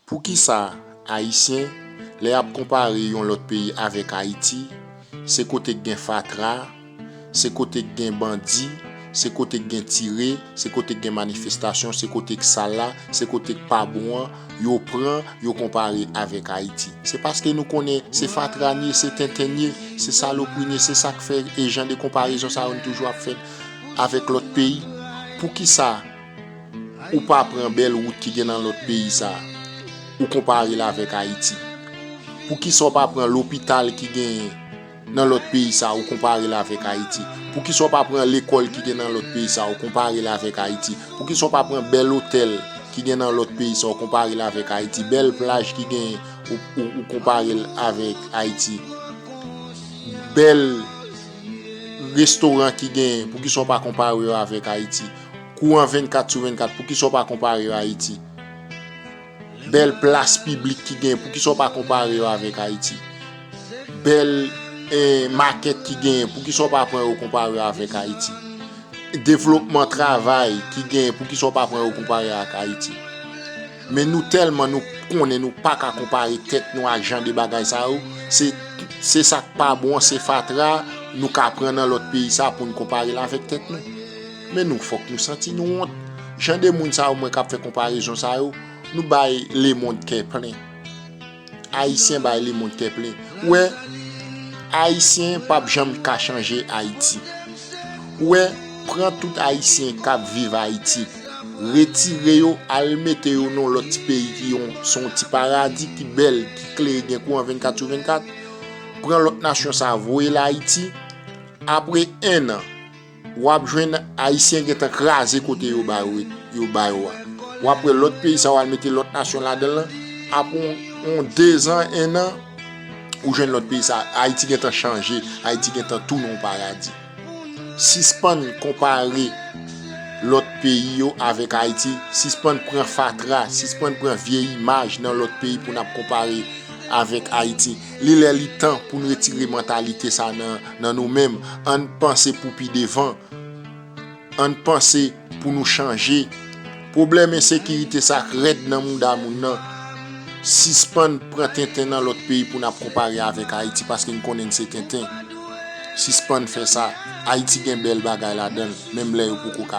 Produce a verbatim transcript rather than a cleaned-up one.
Poukisa Ayisyen, lè y ap konpare yon lòt peyi avèk Ayiti, se kote k gen fatra, se kote k gen bandi, se kote k gen tire, se kote k gen manifestasyon, se kote k sal la, se kote k pa bon an, yo pran, yo konpare avèk Ayiti. Se paske nou konnen se fatra n ye, se tenten n ye, se salopri n ye, se sa k fè e jan de konparezon sa yo n toujou ap fè avèk lòt peyi. Poukisa ou pa pran bèl wout ki gen nan lòt peyi sa, ou konpare l avèk Ayiti? Poukisa w pa pran lopital ki genyen nan lòt peyi sa, ou konpare l avèk Ayiti? Poukisa w pa pran lekòl ki gen nan lòt peyi sa, ou konpare l avèk Ayiti? Poukisa w pa pran bèl otèl ki gen nan lòt peyi sa, ou konpare l avèk Ayiti? Bèl plaj ki genyen, ou, ou, ou konpare l avèk Ayiti? Bèl restoran ki genyen, poukisa w pa konpare yo avèk Ayiti? Kouran vennkat sou vennkat, poukisa w pa konpare yo Ayiti? Bèl plas piblik ki genyen, poukisa w pa konpare yo avèk Ayiti? Bèl, eh, makèt ki genyen, poukisa w pa pran yo konpare yo avèk Ayiti? Devlopman travay ki genyen, poukisa w pa pran yo konpare ak Ayiti? Men nou tèlman nou konnen nou pa ka konpare tèt nou ak jan de bagay sa yo, se, se sa k pa bon an, se fatra nou ka pran nan lòt peyi sa pou n konpare l avèk tèt nou. Men nou, fòk nou santi nou wont. Jan de moun sa yo, mwen k ap fè konparezon sa yo, nou bay lemonn kè plen. Ayisyen bay lemonn kè plen. Ou wè, Ayisyen p ap janm ka chanje Ayiti. Ou wè, pran tout Ayisyen k ap viv Ayiti, retire yo, al mete yo nan lòt ti peyi ki yon, se yon ti paradi, ki bèl, ki klere, gen kouran vennkat sou vennkat. Pran lòt nasyon sa, voye l Ayiti. Apre enn an, w ap jwenn Ayisyen gentan kraze kote yo ba yo, yo ba yo a. W ap wè lòt peyi sa, w al mete lòt nasyon ladan l lan. Apre yon, yon dezan, enn an, ou jwenn lòt peyi sa, Ayiti gentan chanje, Ayiti gentan tounen yon paradi. Sispann konpare lòt peyi yo avèk Ayiti, sispann pran fatra, sispann pran vye imaj nan lòt peyi pou n ap konpare avèk Ayiti. Li lè li tan pou n retire mantalite sa nan, nan nou menm. Ann panse pou pi devan. Ann panse pou nou chanje. Pwoblèm ensekirite sa k rèd nan mouda moun nan. Sispann pran tenten nan lòt peyi pou n ap konpare avèk Ayiti, paske n konnen n se tenten. Sispann fè sa. Ayiti gen bèl bagay ladan l, menm lè yo poko ka